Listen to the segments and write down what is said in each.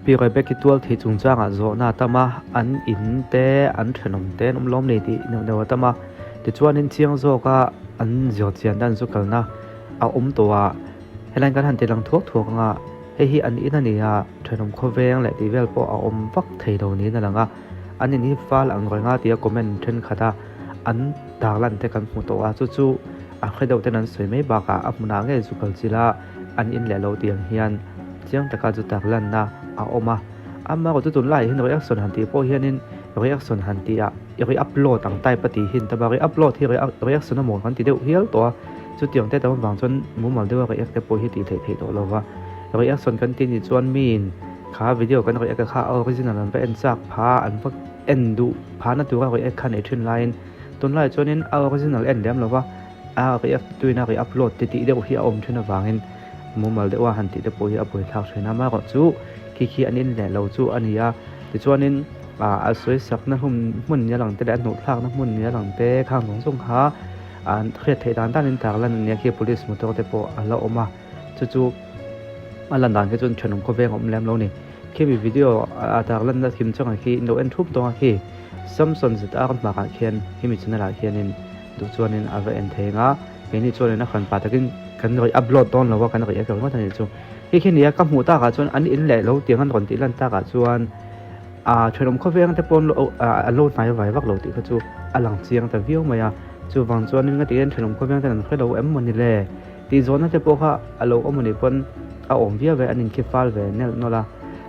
Pi Rebecca-i tual thei chungchangah zawhna a tam a, an in te, an thenawm te an awm lawm ni tih neuh neuh a tam a. Tichuanin chiang zawka an zir chian dan chu kalna a awm tawh a, helaiin kan han ti lang thuak thuak ang a, hei hi an in a ni a, thenawm khawveng leh tih vel pawh a awm vak thei lo niin a lang a, an in hi fal ang reng a tia comment thenkhat a an tarlan te kan hmu tawh a, chu chu a hre deuh ten an sawi mai bakah a hmunah ngei zu kal chila an in leh lo tiang hian chiang taka chu tarlanna a awm a, amaherawhchu tunlaiah hian reaction han tih pawh hianin reaction han tih ah re-upload ang type a tih hi an tam a, re-upload hi reaction a maw kan ti deuh hial tawh a, chutiang te tam avang chuan mumal deuha react te pawh hi tih theih theih tawh lo va, reaction kan tih nih chuan miin kha video kan react a kha a original an va en chak pha an va en duh phahna tura react kha nei thin laiin tunlaiah chuanin a original en lem lo va, a react tuin a re-upload ti tih deuh hi a awm thin avangin mumal deuha han tih te pawh hi a buaithlak thin a, amaherawhchu khi khi an in leh lo chu a ni a, tichuanin. A sawi sakna hmun hmun nia lang te leh a hnuh thlakna hmun nia lang te khang zawng zawng kha an hriat theih dan danin tar lan a nia khi police motor te pawh a la awm a chu chu a lan dan khi chuan thenawm khawveng a awm lem lo ni khimi video a tar lanna thim chungah khi in lo en thup dawn a khi Samson zet a hmakah khian hemi channel ah khianin duh chuanin a va en thei ang a keini chuanin a hran pah takin kan rawn upload dawn lo a kan rawn en ringawt a nih chu hei khi nia ka hmuh takah chuan an in leh lo tiang an rawn tih lan takah chuan. A thenawm khawveng te pawn an lo hnai vai vak lo tih kha chu a lang chiang ta viau mai a, chuvang chuanin nga tihian thenawm khawveng ten an hre lo em mawni le tih zawhna te pawh kha a lo awm anih pawn a awm viau ve an inkhi fal ve nelh nawlh a,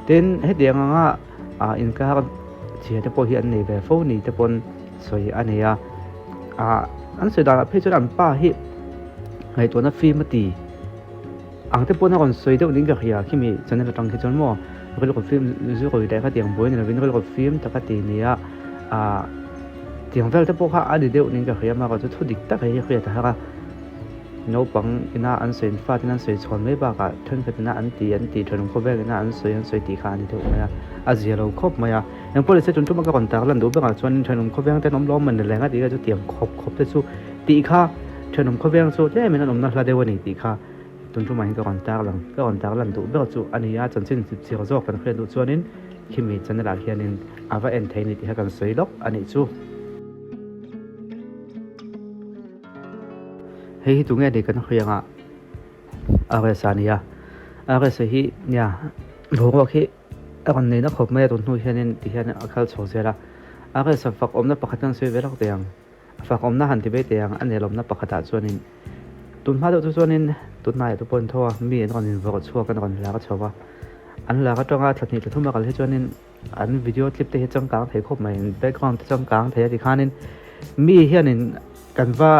tin hetiang anga inkar chhia te pawh hi an nei ve fo ni te pawn sawi a nei a, ah an sawi danah phei chuan an pa hi ngaihtuahna fim a ti. Ang te pawn a rawn sawi deuh ning ka hria khimi channel atang khi chuan maw rilru fim zurawi leh kha tiang buai ni lovin rilru fim taka ti nia ah tiang vel te pawh kha a ni deuh ning ka hria amaherawhchu chu thu dik tak hi hriat a har a naupang ina an sawi fate in an sawi chhawn mai bakah thenkhat ina an ti an ti thenawm khawvel ina an sawi an sawi tih kha a ni deuh mai a a zia lo khawp mai a engpawh nise tun tum a ka rawn tar lan duh berah chuan thenawm khawveng ten awm lawm man reng a tih kha chu tiang khawp khawp te chu tih kha thenawm khawveng chu tlem in an awmna hla deuh a ni tih kha. Tun tumah hian ka rawn tar lang, ka rawn tar lan duh ber chu a ni a, chanchin chip chir zawk kan hriat duh chuanin khimi channel ah hianin a va en thei ni tih kha kan sawi lawk a nih chu. Hei hi tunge ni kan hria anga RS a nia, RS hi nia boruak hi a rawn nei na khawp mai a tun hnu hianin ti hian a kal chho zel a, RS a fak awmna pakhat kan sawi ve lawk teh ang. Fakawmna han ti ve teh ang, a nelawmna pakhatah chuanin tun hma deuh chu chuanin tunhnaiah te pawh an tho a, mi an rawn invawrh chhuak an rawn lar chho a, an lar atanga thla hnih thla thum a kal hi chuanin an video clip te hi changkang thei khawp mai, background te changkang thei a tikhanin mi hianin kan va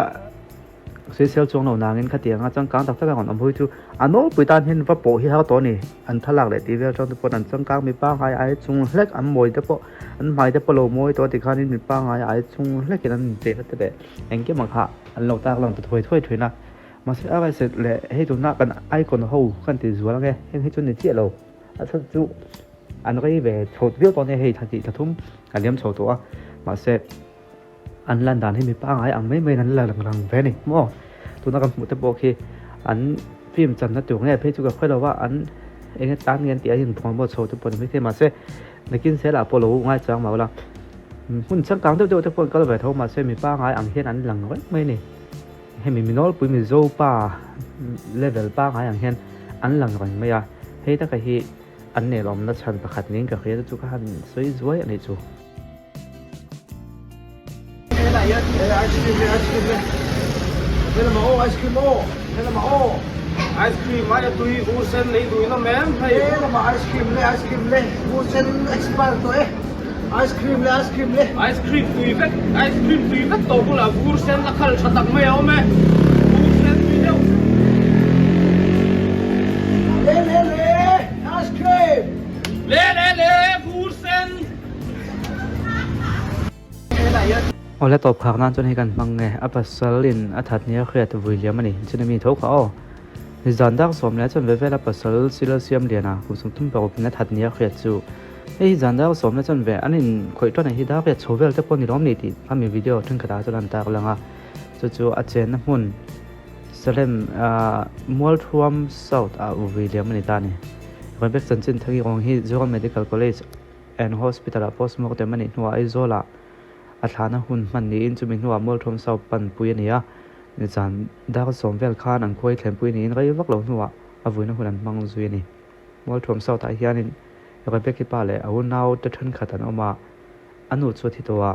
Sawisel chuang lo nangin khatianga changkang tak tak a rawn awm hui chu a nawlpui tan hian va pawh hi har tawh a ni. An thlalak leh tih vel chuan te pawh an changkang mi pangngai ai chung hlek an mawi te pawh an hmai te pawh lo mawi tawh a tikhanin mi pangngai ai chung hlekin an inchei na te leh engkim ang kha an lo tak lang ta thuai thuai thin a. Mahse a raise leh hei tuna kan icon ho kan ti zual ange heng hi chu ni chiah lo a chhan chu an rei ve chho viau tawh a nia hei thla tih thla thum a liam chho tawh a mahse. An lan dan hi mi pangngai ang mai maiin an la lang rang ve a ni maw? Tuna kan hmuh te pawh khi an film channa tur nge phei chu ka hre lo a, an eng nge tan nge an tih a inphuan chho te pawh ni maithei mahse nakin sela pawh lo ngai chang mah ula hmun changkang deuh deuh te pawh an kal ve tho mahse mi pangngai ang hian an lang reng mai a ni. Hemi mi nawlpui Mizo pa level pangngai ang hian an lang reng mai a, hei taka hi an nelawmna chhan pakhat niin ka hria chu ka han sawi zuai a nih chu. Ice cream ai a tui vur sen lei duh in awm em hei. Ice cream le ice cream le vur sen expire tawh e ice cream le ice cream le. Ice cream tui vek ice cream tui vek tawh bulah vur sen a khal tha tak mai a awm e vur sen tui deuh. Le le le ice cream. Le le le vur sen. Awle tawp khak nan chuan hei kan hmang nge a pasal in a that nia hriat vui liam a ni chuna mi tho kha aw nizan dak sawm leh chuan ve vel a pasal silo siam lian a kum sawmthum paruk in a that nia hriat chu hei hi zan dak sawm leh chuan ve an in khawih tan hi dak riat chho vel te pawh ni lawm ni tih a mi video thenkhat ah chuan an tar lang a chu chu a chenna hmun Salem ah Mualthuam South ah vui liam a ni ta a ni. Rebecca chanchin thar i rawng hi Zoram Medical College and Hospital-ah postmortem a nih hnuah Aizawlah a thlahna hun hman niin chumi hnuah Mualthawm South panpui a ni a, nizan dar sawm vel khan an khuai thlenpui niin rei vak lo hnuah a vuina hun an hmang zui a ni. Mualthawm South-ah hianin Rebecca-i pa leh a unaute thenkhat an awm a, a nu chu a thi tawh a.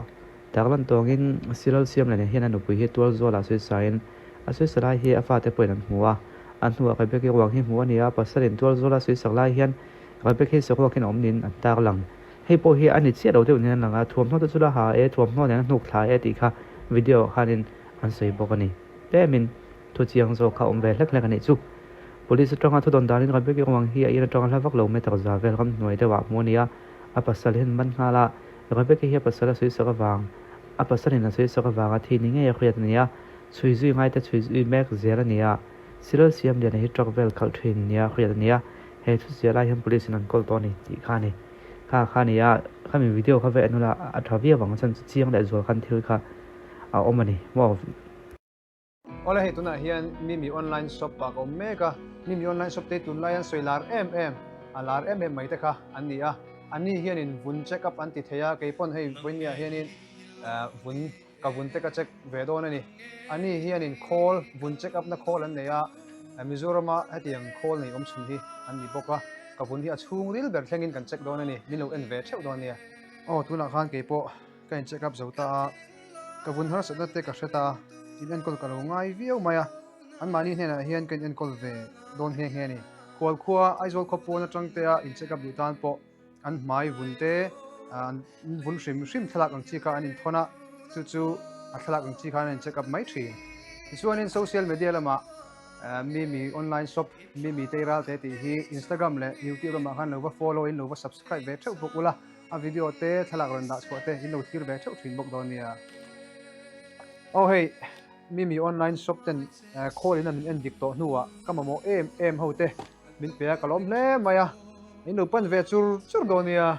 Tarlan tawngin Siral Siamlene hian a nupui hi tualzualah sawisain a sawisa lai hi a fate pawhin an hmu a. A hnuah Rebecca-i ruang hi hmuh a ni a, pasalin tualzuala sawisak lai hian Rebecca hi saruakin a awm niin an tarlang. Hei pawh hi a ni chiah lo deuh niin an lang a, thuamhnaw te chu la ha e, thuamhnaw nen a hnuk thla e tih kha video ah khanin an sawi bawk a ni. Tlemin thu chiang zawk kha a awm ve hlek hlek a nih chu. Police atanga thu dawn danin Rebecca-i ruang hi a in atanga hla vak lo meter za vel ramhnuai deuhah hmuh a ni a, a pasal hian man nghal a, Rebecca hi a pasal a sawisak avang, a pasalin a sawisak avanga thi ni ngei a hriat a ni a, chhui zui ngaite chhui zui mek zel a ni a, Cyril Siamliana hi truck vel khalh thin nia hriat a ni a, he thu ziah lai hian police in an kawl tawh a ni tih kha a ni. Kha kha a ni a, khami video kha ve en ula a tha viau ang chuan chiang leh zual khan thil kha a awm a ni maw. Awle hei tunah hian Mimi online shop ah ka awm mek a, Mimi online shop te hi tunlai an sawi lar em em, a lar em em mai te kha an ni a, a ni hianin vun check up an ti thei a, kei pawn hei vawinia hianin vun ka vun te ka check ve dawn a ni, a ni hianin khawl vun check up na khawl an nei a, Mizorama hetiang khawl nei awm chhun hi an ni bawk a, ka vun hi a chhung ril ber thlengin kan check dawn a ni, min lo en ve theuh dawn nia. Aw tunah khan kei pawh Ka in check up zo ta a, ka vun harsatna te ka hre ta a, in enkawl ka lo ngai viau mai a, anmahni hnenah hian ka in enkawl ve dawn nghe nghe a ni. Khual khua Aizawl khaw pawn atang te a in check up duh tan pawh an hmai vun te an vun hrim hrim thlalak ang chi kha an inthawn a, chu chu a thlalak ang chi khan an in check up mai thin. Tichuanin social media lamah Mimi online shop Mimi Teiral te tih hi Instagram leh YouTube lamah khan lo va follow in lo va subscribe ve theuh bawk ula. A video te thlalak rawn dah chhuah te in lo thlir ve theuh thin bawk dawn nia. Aw hei Mimi online shop ten call in a min en dik tawh hnuah ka mamawh em em ho te min pe a ka lawm hle mai a, in lo pan ve chur chur dawn nia.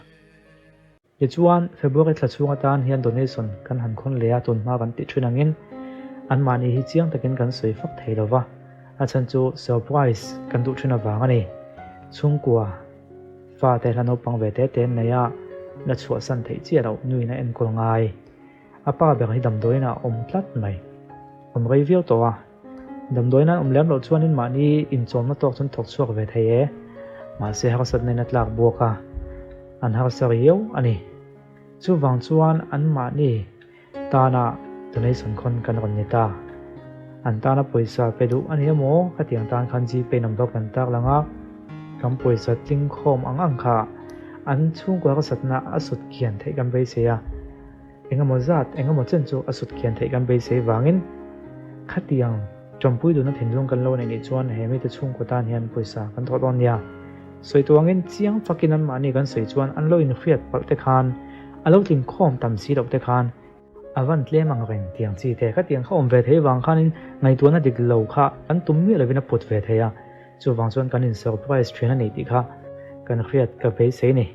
Tichuan, February thla chhung atan hian donation kan han khawn leh a, tun hma kan tih thin angin anmahni hi chiang takin kan sawi fak thei lo va, a chhan chu surprise kan duh thin avang a ni. Chhungkua. Fate hla naupang ve te te an nei a, la chhuahsan theih chiah loh nuin a enkawl ngai. A pa ber hi damdawiin ah a awm tlat mai. Awm rei viau tawh a, damdawiin an awm lem loh chuanin mahni inchawmna tawk chuan thawk chhuak ve thei e. Mahse harsatna in a tlak buak a, an harsa riau a ni. Chuvang chuan anmahni Tana donation khawn kan rawn ni ta. An tana pawisa pe duh a ni emaw? Khatiang tan khan Gpay number kan tak lang a, kan pawisa tling khawm ang ang kha an chhungkua harsatna a sut kian theih kan beisei a, engemaw zat engemaw chen chu a sut kian theih kan beisei vangin khatiang tawmpui duhna thinlung kan lo neih nih chuan he mite chhungkua tan hian pawisa kan thawh dawn nia. Sawi tuangin chiang fakin anmahni kan sawi chuan an lo inhriat palh te khan A lo tling khawm tam si loh te khan a van tlem ang reng tiang chi te kha tiang kha awm ve thei vang khanin ngaihtuahna dik lo kha kan tum miah lovin a put ve thei a, chuvang chuan kan in surprise thin a ni tih kha kan hriat ka beisei ni.